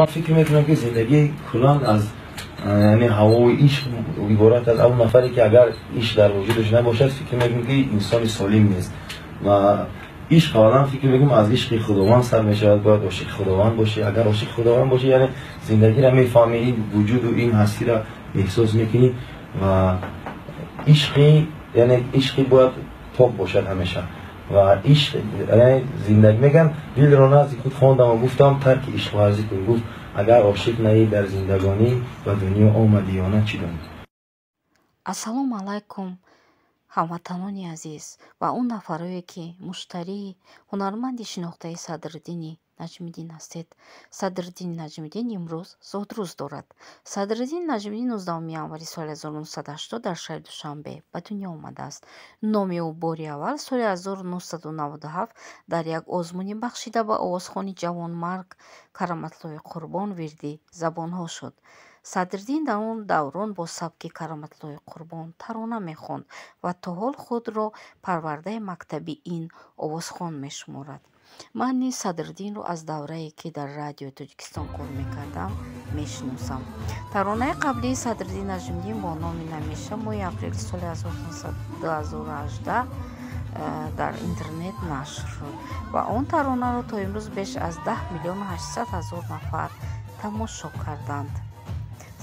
Фикр мекунам, ки зиндагӣ куллан аз яъне ҳавои ишқ иборат аст. Он нафаре ки агар ишқ дар вуҷудаш набошад, фикр мекунам, ки инсони солим нест. Ва ишқ аввалан, фикр мекунам, аз ишқи Худованд сар мешавад. Бояд ошиқи Худованд бошӣ. Агар ошиқи Худованд бошӣ, яъне зиндагиро мефаҳмӣ, ин вуҷуду ин ҳастиро эҳсос мекунӣ. Ва ишқи, яъне ишқи бояд пок бошад ҳамеша. Ва ишқ яъне зиндагӣ. Мегӯянд, дилро назди худ хондам ва гуфтам: тарки ишқварзӣ кун. Гуфт: агар ошиқ наӣ дар зиндагонӣ, ба дунё омадӣ ё на, чӣ донӣ? Ассалому алайкум, ҳамватанони азиз ва он нафарое, ки муштарии ҳунарманди шинохтаи Садриддини Наҷмиддин ҳастед. Садриддини Наҷмиддин имрӯз зодрӯз дорад. Садриддин Наҷмиддин 19 январи соли 1980 дар шаҳри Душанбе ба дунё омадааст. Номи ӯ бори аввал соли 1997 дар як озмуни бахшида ба овозхони ҷавонмарг Кароматллои Қурбон вирди забонҳо шуд. Садриддин дар он даврон бо сабки Кароматллои Қурбон тарона мехонд ва то ҳол худро парвардаи мактаби ин овозхон мешуморад. Ман низ Садриддинро аз даврае, ки дар Радиои Тоҷикистон кор мекардам, мешиносам. Таронаи қаблии Садриддин Наҷмиддин бо номи «Намеша» моҳи апрели соли 2018 дар интернет нашр шуд ва он таронаро то имрӯз беш аз 10 800 000 нафар тамошо карданд.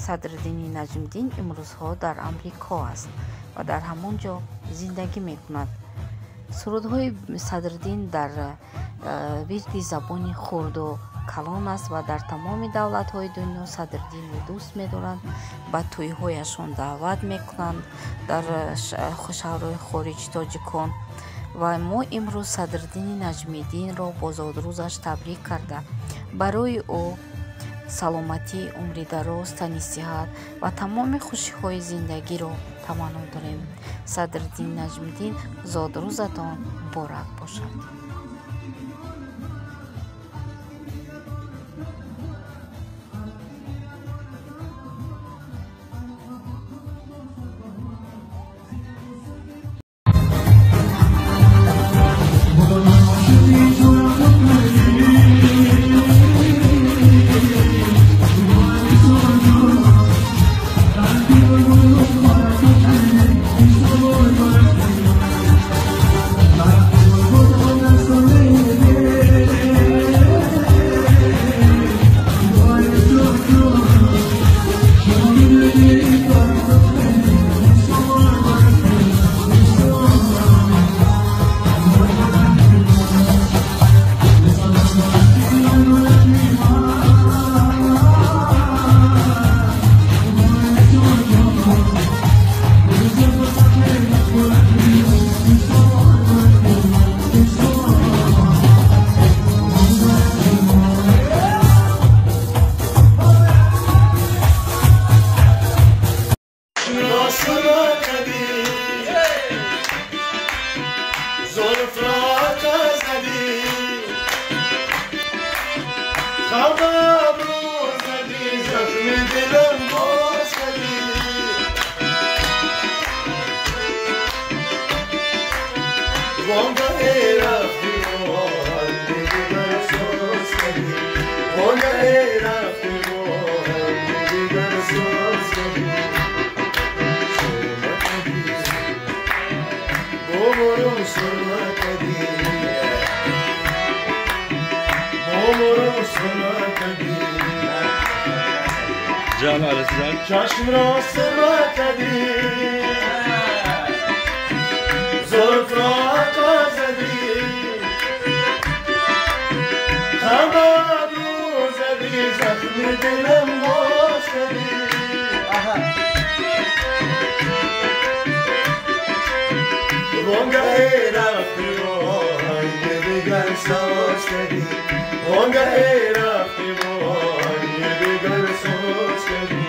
Садриддини Наҷмиддин имрӯзҳо дар Амрико аст ва дар ҳамон ҷо зиндагӣ мекунад. Сурудҳои Садриддин дар вирди забони хурду калон аст ва дар тамоми давлатҳои дунё Садриддинро дӯст медоранд, ба тӯйҳояшон даъват мекунанд дар шаҳрҳои хориҷи тоҷикон. Ва мо имрӯз Садриддини Наҷмиддинро бо зодрӯзаш табрик карда, барои ӯ саломатӣ, умри дароз, тани сиҳат ва тамоми хушиҳои зиндагиро таманно дорем. Садриддин Наҷмиддин, зодрӯзатон муборак бошад! چشم را سرما کردی، زلف را عطا زدی، خم ابرو زدی، زخم دلم باز کردی. وانگهی رفتی و آهنگ دیگر ساز کردی، وانگهی رفتی و آهنگ دیگر ساز کردی.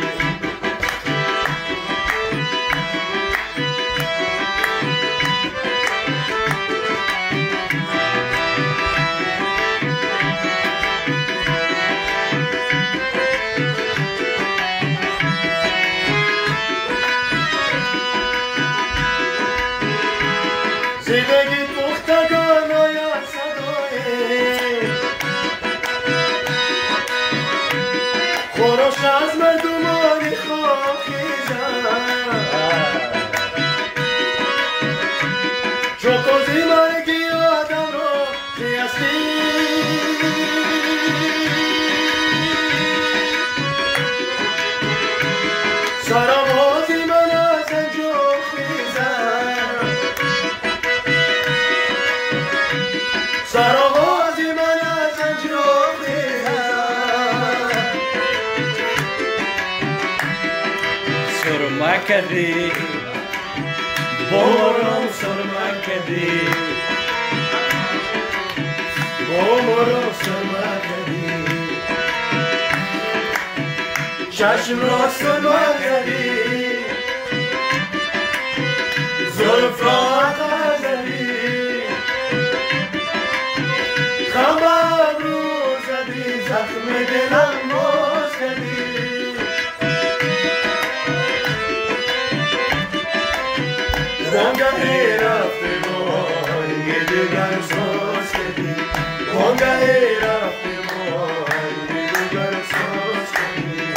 زندگی پختگان آید صدای. خروش از مردمانی خاکیزم چو توزی مرگی آدم را خیستی سرآوازی من از انجام خیزم سرآوازی من از انجام خیزم سرما کردی باران سرما کردی باران سرما کردی چشم را سرما کردی زلف را عقل زدی خم ابرو زدی زخم دلم باز کردی وانگهی رفتی و آهنگ دیگر ساز کردی وانگهی رفتی و آهنگ دیگر ساز کردی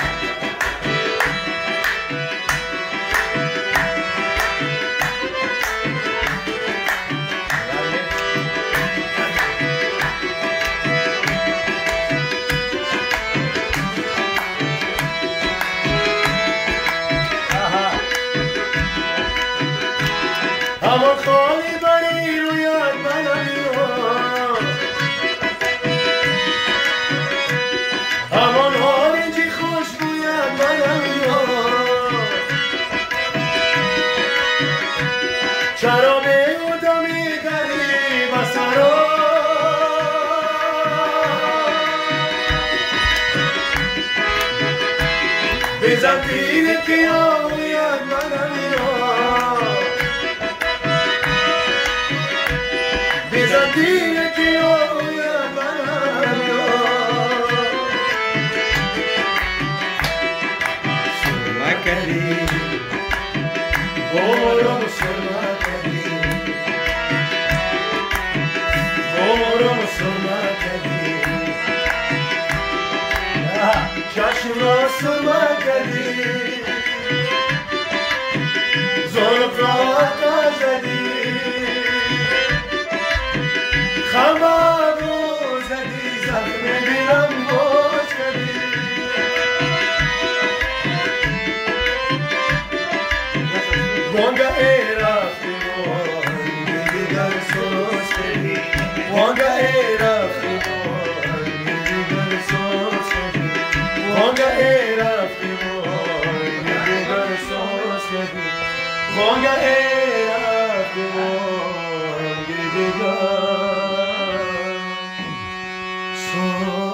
همان خالی بری رویت منم همان آرنجی خوشبویت منم چرا به او میدهی و سرا بزن تیر قیامت منم بزن تیر قیامت منم سرما کردی باران سرما کردی باران سرما کردی چشم را سرما کردی زلف را عقل زدی خم ابرو زدی زخم دلم باز کردی وانگهی رفتی و آهنگ دیگر ساز کردی وانگهی رفتی و آهنگ دیگر ساز کردی وانگهی رفتی و آهنگ دیگر ساز کردی وانگهی رفتی و آهنگ دیگر ساز.